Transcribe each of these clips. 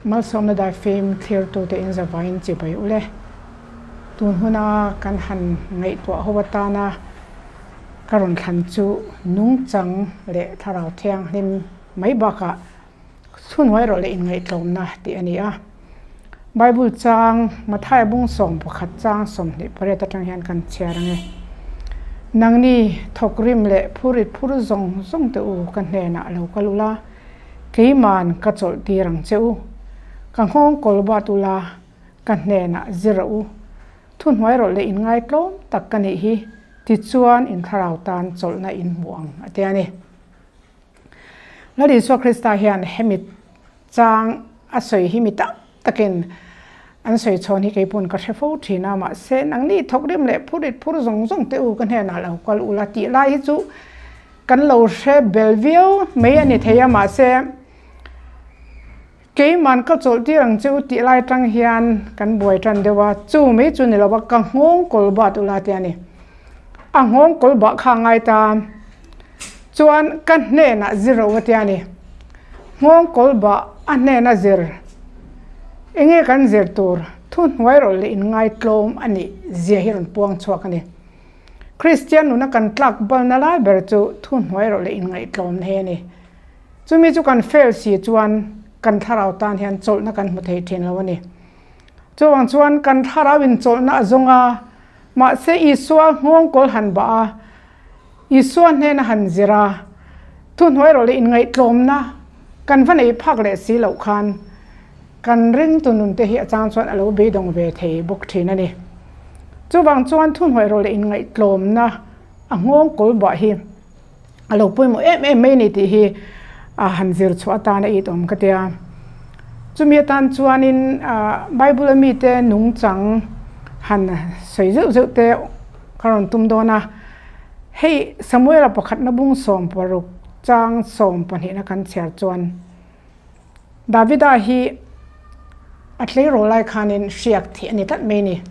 Malsawmna daifim thlirtute in zavaiin chibai ule. Tun huna kan han ngaihtuah ho atana ka rawn thlan chu nungchang leh thlarau thianghlim mai bakah chhunhuai rawh leh inngaihtlawmna tih a ni a. Bible chang Mathaia bung 11 chang 28 atang hian kan chhiar ang e. Nangni thawkrim leh phurit phur zawng zawng te u ka hnenah lo kal ula, keiman ka chawlh tir ang che u. Ka nghawng kawl bat ula, ka hnenah zir rawh u. Thuhnuai rawh leh inngaitlawm tak ka nih hi, tichuan in thlarau tan chawlhna in hmu ang a ti a ni. Lal Isua Krista hian hemi chang a sawi hi mi tam takin an sawi chhawn hi kei pawn ka hre fo thin a, mahse nangni thawkrim leh phurit phur zawng zawng te u ka hnenah lo kal ula tih lai hi chu kan lo hre bel viau mai a ni thei a, mahse keiman ka chawlh tir ang che u tih lai atang hian kan buai tan deuh a, chu mai chu ni lo va ka nghawng kawl bat ula tia ni. A nghawng kawl bah kha a ngai ta. Chuan ka hnenah zir ro a tia ni. Nghawng kawl bah a hnena zir. Enge kan zir tur thu hnuai rawlh leh inngai tlawm a nih zia hi rawn puang chhuak a ni. Kristian nuna kan tlak balna lai ber chu thu hnuai rawlh leh inngaihtlawmna hi a ni. Chumi chu kan fail si chuan kan thlarau tan hian chawlhna kan hmu thei thin lo a ni. Chuvang chuan kan thlarau in chawlhna a zawng a, mahse Isua nghawng kawl han bah a, Isua hnena han zir a, thuhnuai rawh leh inngaihtlawmna kan va nei phak leh si loh khan kan ringtu nun te hi a chang chuan a lo beidawng ve thei bawk thin a ni. Chuvang chuan thuhnuai rawh leh inngaihtlawmna a nghawng kawl bah hi a lo pawimawh em em mai a ni tih hi a han zir chhuah atan a it awm ka tia. Chumi atan chuanin Bible a mite nungchang han sawi zeuh zeuh te ka rawn tum dawn a. Hei Samuela pakhatna bung 16 chang 12 na kan chhiar chuan Davida hi a tleirawl lai khanin hriak thih a ni tlat mai a ni.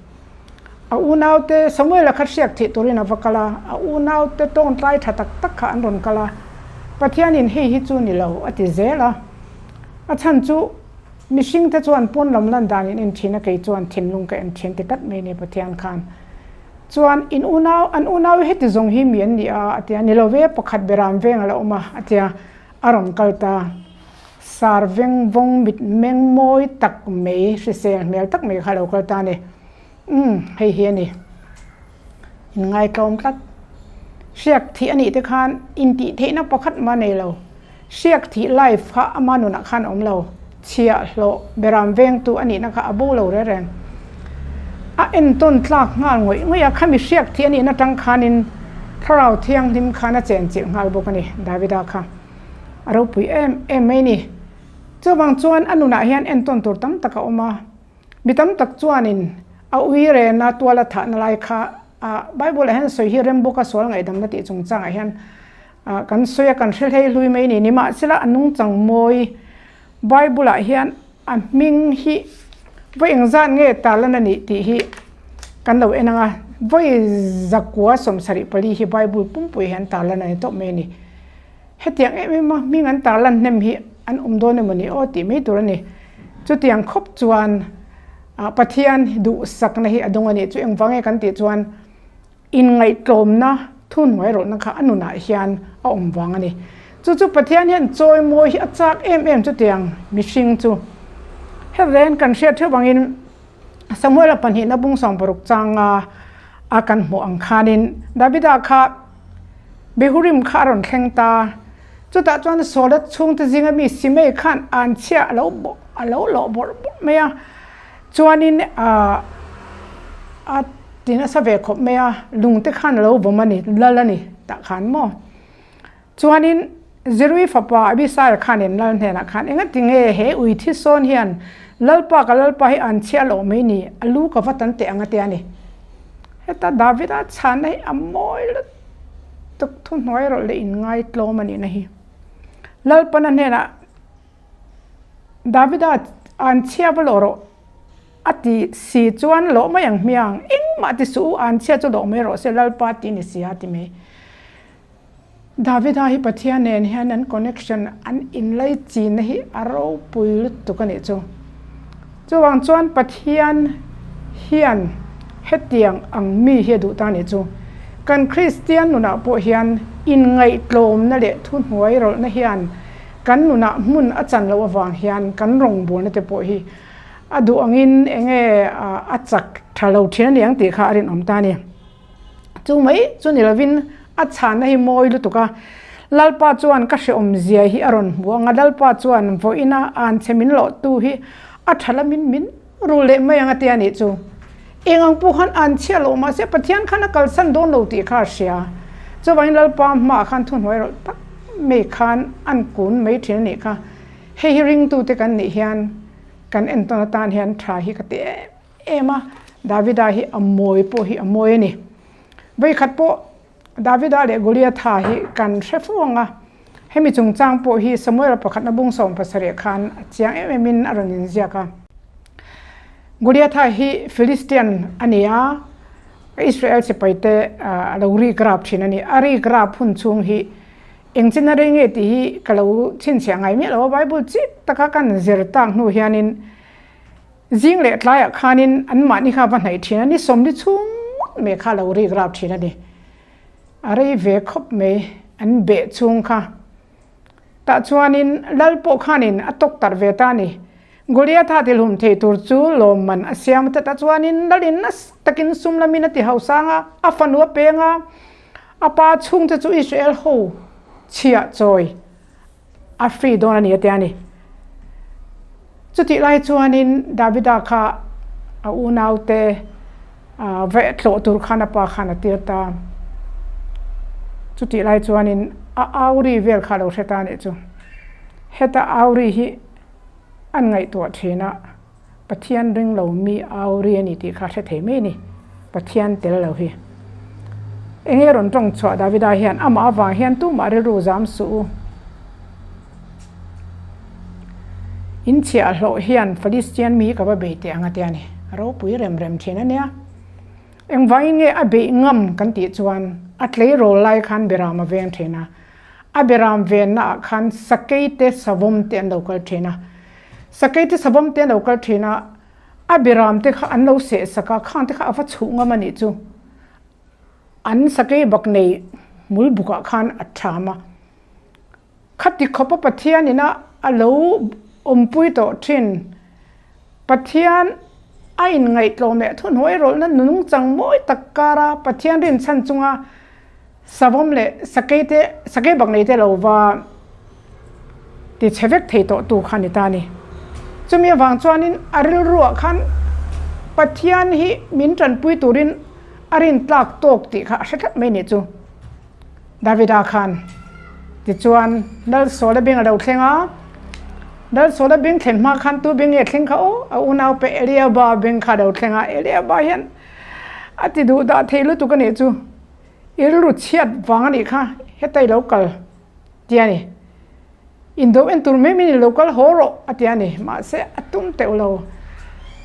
A unaute Samuela kha hriak thih turin a va kal a, a unaute tawngtlai tha tak tak kha an rawn kal a, Pathianin hei hi chu ni lo a ti zel a. A chhan chu mihringte chuan pawn lam lan danin en thin a, kei chuan thinlung ka en thin ti tlat mai a ni Pathian khan. Chuan in unau, an unau hi heti zawng hi mi an ni a, a ti a, ni lo ve, pakhat beram veng a la awm a, a ti a, a rawn kal ta. Sar veng vawng mit meng mawi tak mai, hrisel hmel tak mai kha a lo kal ta a ni. Umm, hei hi a ni. In ngaitlawm tlat. Hriak thih a nih te khan intih theihna pakhat mah nei lo. Hriak thih life kha ama nunah khan a awm lo. Chhiah hlawh beram vengtu a nihna kha a bo lo reng reng. A entawn tlak nghal ngawih ngawih a, khami hriak thih a nihna tang khanin Thlarau Thianghlim khan a chenchilh nghal bawk a ni, Davida kha. A ropui em em mai ni. Chuvang chuan a nunah hian entawn tur tam tak a awm a. Mi tam tak chuanin a ui rena tual a thahna lai kha a Bible ah hian sawi hi rem bawk a sual ngaihdamna tih chungchangah hian kan sawi a kan hre hlei hlui mai ni. Nimahsela a nungchang mawi Bible ah hian a hming hi vawi engzat nge tarlan a nih tih hi kan lo en ang a, vawi 174 hi Bible pumpui hian tarlan a ni tawp mai a ni. Hetiang em em a hming an tarlan hnem hi an awm dawn emaw ni aw tih mai tur a ni. Chutiang khawp chuan Pathian duhsakna hi a dawng a nih chu engvang nge kan tih chuan inngaihtlawmna thuhnuai rawhna kha a nunah hian a awm vang a ni. Chu chu Pathian hian chawimawi hi a chak em em chutiang mihring chu. Heven kan hriat theuh angin Samuela pahnihna bung 60 changa a kan hmuh ang khanin Davida kha Behurim kha a rawn thleng ta. Chutah chuan Saula chhungte zinga mi Simei khan an chhia a lo a lo lawh bawrh bawrh mai a. Chuanin a a ti nasa ve khawp mai a, lungte khan a lo vawm a ni, lal a ni tah khan maw. Chuanin Zerui fapa Abisai khanin lal hnenah khan engati nge he ui thi sawn hian Lalpa ka Lalpa hi an chhia loh mai ni, a lu ka va tan teh ang a tia ni. Heta Davida chhanna hi a mawi lutuk thuhnuai rawlh leh inngaitlawm a nihna hi. Lalpana hnenah Davida an chhia va lawh rawh a ti si chuan lawh mai ang hmiang, engmah ti suh u, an chhia chu lawh mai rawh se Lalpa ti ni si a ti mai. Davida hi Pathian nen hian an connection an inlai chinna hi a ropui lutuk a nih chu. Chuvang chuan Pathian hian hetiang ang mi hi a duh ta nih chu. Kan Kristian nunah pawh hian inngaihtlawmna leh thuhnuai rawlhna hian kan nunah hmun a chan loh avang hian kan rawngbawlna te pawh hi a duh angin enge a chak tha lo thin a ni ang tih kha a rinawm ta a ni. Chu mai chu ni lovin a chhanna hi mawi lutuk a, Lalpa chuan ka hrehawm zia hi a rawn hmu ang a, Lalpa chuan vawiina anchhe min lawhtu hi a tha lamin min rul leh mai ang a ti a nih chu. Eng ang pawh khan anchhia loh mahse Pathian khan a kalsan dawn lo tih kha a hria. Chuvangin Lalpa hmaah khan thuhnuai rawlh tak mai khan an kun mai thin a nih kha. Hei hi ringtute kan nih hian kan entawn atan hian tha hi ka ti em em a, Davida hi a mawi pawh hi a mawi a ni. Vawikhat pawh Davida leh Goliatha hi kan hre fo ang a, hemi chungchang pawh hi Samuela pakhatna bung 17 khan a chiang em em in a rawn inziak a. Goliatha hi Philistian a ni a, Israel sipaite a lo rik rap thin a ni. A rik rap hun chhung hi eng chin a rei nge tih hi ka lo chhinchhiah ngai miah lo a, Bible chik taka kan zir tak hnu hianin Zing leh tlaiah khanin anmahni kha va hnaih thin a, ni sawmli chhung ngawt mai kha a lo rik rap thin a ni. A rei ve khawp mai an beh chhung kha. Tah chuanin Lal pawh khanin a tawk tarh ve ta a ni. Goliatha tilhum thei tur chu lawmman a siam a, tah chuanin Lalin nasa takin sum lamin a ti hausang a, a fanu a peng a, a pa chhungte chu Israel ho chhiah chawi a free dawn a ni a tia ni. Chutih lai chuanin Davida kha a unaute va tlawh tur khan a pa khan a tir ta. Chutih lai chuanin a auri vel kha a lo hre ta a nih chu. Heta auri hi an ngaihtuah thin a. Pathian ring lo mi au ri a ni tih kha hre thei mai a ni, Pathian tel lo hi. Enge rawn tawng chhuah Davida hian amah avang hian tumah rilru zam suh u. In chhiahhlawh hian Philistian mi hi ka va bei teh ang a tia ni. A ropui rem rem thin a nia. Engvangin nge a beih ngam kan tih chuan a tleirawl lai khan Beram a veng thin a. A Beram venna ah khan sakei te savawm te an lo kal thin a. Sakei te savawm te an lo kal thin a, a Beram te kha an lo seh sak a, khang te kha a va chhuh ngam a nih chu. An sakei bak nei hmul bukah khan a tham a. Khati khawpa Pathian ina a lo awmpui tawh thin. Pathian a inngaihtlawm leh thuhnuai rawlhna nungchang mawi tak kara Pathian rinchhan chunga savawm leh sakei te, sakei bak nei te lo va ti chhe vek thei tawh tu kha ni ta a ni. Chumi avang chuanin a rilruah khan Pathian hi min tanpui turin a rintlak tawk tih kha a hre tlat mai nih chu. Davida khan tichuan Lalsawla beng a lo thleng a, Lalsawla beng thlen hma khan tu beng nge thleng kha aw, a unaupa Eliaba beng kha a lo thleng a, Eliaba hian a ti duh dah thei lutuk a nih chu, i rilru chhiat vang a nih kha, heta i lo kal ti a ni. Indo en tur mai mai ni lo kal haw rawh a ti a ni. Mahse a tum teuh lo.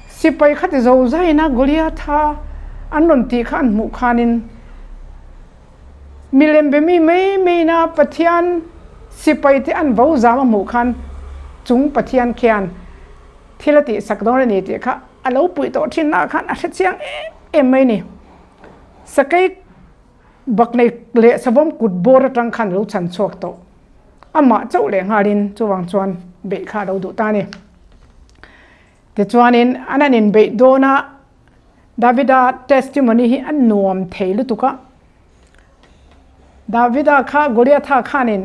Sipai kha ti zo zaina Goliatha an rawn tih kha an hmuh khanin milem be mi mai maina Pathian sipai te an vo zam a hmuh khan chung Pathian khian thil a tihsak dawn a ni tih kha a lo puih tawh thin naah khan a hre chiang em em mai ni. Sakei Baknei leh savawm kut bawr atang khan lo chhan chhuak tawh. Amah chauh leh nghalin chuvang chuan beih kha a lo duh ta a ni. Tichuanin an han inbeih dawn a, Davida testimony hi a nuam thei lutuk a. Davida kha Goliatha khanin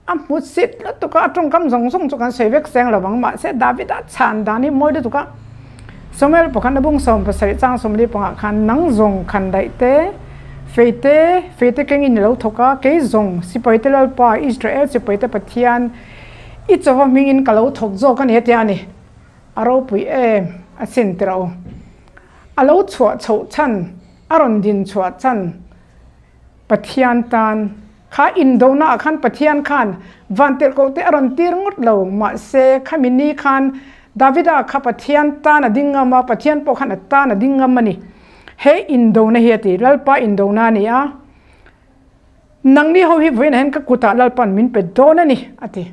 A hmu sit lutuk a, a tawngkam zawng zawng chu kan sawi vek seng lo vang. Mahse, Davida chhan dan hi mawi lutuk a. Samuel pakhat na bung 17 chang 40 pangah khan, Nang zawng khan daih te, fei te, fei te kengin i lo thawk a, kei zawng, sipaite Lalpa, Israel sipaite Pathian, i chawva hmingin ka lo thawk zawk a ni, a ti a ni. A ropui em a sin tirh u. A lo chhuah chhoh chhan, a rawn din chhuah chhan Pathian tan Kha indona ah khan Pathian khan vantirhkoh te a rawn tir ngawt lo, mahse khami ni khan Davida kha Pathian tan a ding ngam a, Pathian pawh khan a tan a ding ngam a ni. He indona hi a ti, Lalpa indona a ni a, nangni ho hi vawiinah hian ka kutah Lalpa'n min pe dawn a ni, a ti.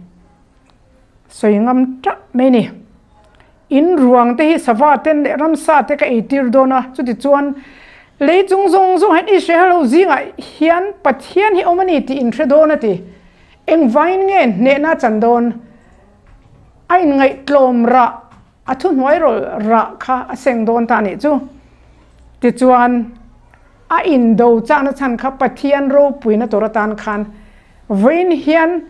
Sawi ngam tah mai a ni. In ruang te hi sava ten leh ramsa te ka ei tir dawn a, chutichuan lei chung zawng zawng hian Israel ho zingah hian Pathian hi awm a ni tih in hre dawn a ti. Engvangin nge hnehna a chan dawn? A inngaihtlawm rah, a thuhnuai rawlh rah kha a seng dawn ta a nih chu. Tichuan, a indo chahna chhan kha Pathian ropuina tur atan khan vawiin hian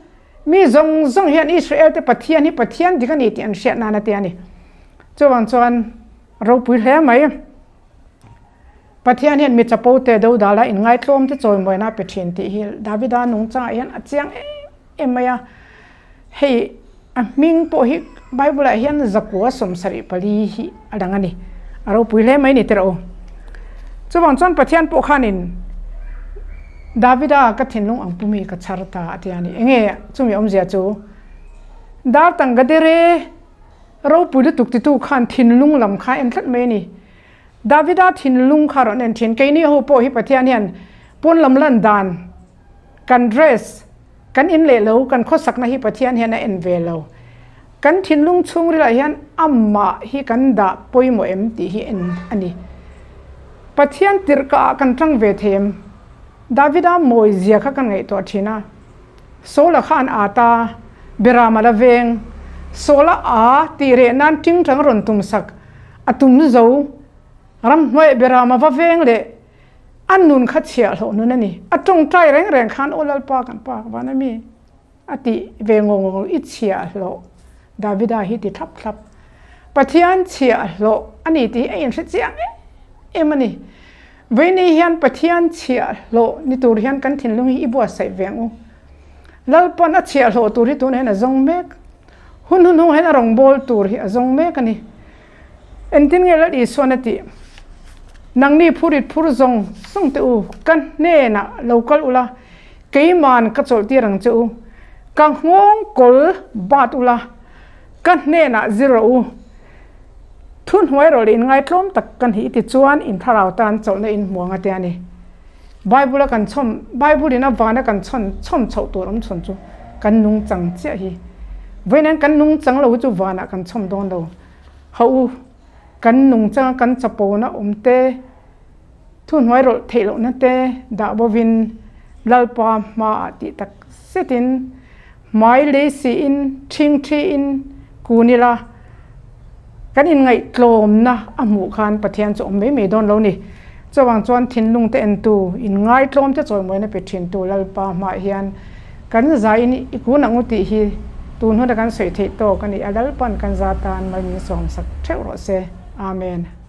mi zawng zawng hian Israel te Pathian hi Pathian dik a ni tih an hriat nan a ti a ni. Chuvang chuan ropui hle mai. Pathian hian mi chapo te dodala inngaitlawm te chawimawiin a pe thin tih hi Davida nungchangah hian a chiang em em mai a. Hei a hming pawh hi Bible ah hian zakua 74 hi a lang a ni. A ropui hle mai ni teh rawh u. Chuvang chuan Pathian pawh khanin Davida ka thinlung ang pumi ka chhar ta a ti a ni. Enge chumi awmzia chu? Dar tangka dere ropui lutuk titu khan thinlung lam kha en tlat mai a ni. Davida thinlung kha rawn en thin. Keini ho pawh hi Pathian hian pawn lam lan dan, kan dress, kan in leh lo, kan khawsakna hi Pathian hian a en ve lo. Kan thinlung chhungrilah hian amah hi kan dah pawimawh em tih hi en a ni. Pathian tirhkaah kan tang ve thei em? Davida mawi zia kha kan ngaihtuah thin a. Saula kha an at a, Beram a la veng. Saula a tih reh nan tingtang rawn tum sak a tum zo. Ramhnuai Beram a va veng leh a nun kha chhiahhlawh nun a ni. A tawngtai reng reng khan Aw Lalpa kan pa ka van a mi a tih ve ngawng ngawng lo i chhiahhlawh Davida hi ti thlap thlap. Pathian chhiahhlawh a ni tih hi a inhre chiang em em a ni. Vawiini hian Pathian chhiahhlawh ni tur hian kan thinlung hi i buatsaih ve ang u. Lalpan a chhiahhlawh tur hi tunah hian a zawng mek. Hun hun hung hian a rawngbâwl tur hi a zawng mek a ni. Engtin nge Lal Isuan a tih? Nangni phurit phur zawng zawng teh u, ka hnenah lo kal ula, keiman ka chawlhtir ang che u. Ka nghawng kawl bat ula, ka hnenah zir rawh u. Thuhnuai rawh leh inngaitlawm tak ka nih tichuan in thlarau tan chawlhna in hmu ang a ti a ni. Bible a kan chhawm, Bible in a van a kan chhawn chhawm chhoh tur awm chhawn chu kan nungchang chiah hi. Vawiin kan nungchang lo hi chu vanah kan chhawm dawn lo. Ho u, kan nungchanga kan chapona awm te, thuhnuai rawlh theih lohna te dah bovin Lalpa hmaah tih tak zetin hmai lei siin ṭhingṭhiin kun ila kan inngaihtlawmna a hmuh khan Pathian chu awm mai mai dawn lo ni. Chuvang chuan thinlung te entu, inngaitlawm te chawimawina pe ṭhintu Lalpa hmaah hian kan zaiin i kun ang u tih hi tun huna kan sawi theih tawk a ni a, Lalpa'n kan za tan mal min sawmsak ṭheuh rawh se. Amen.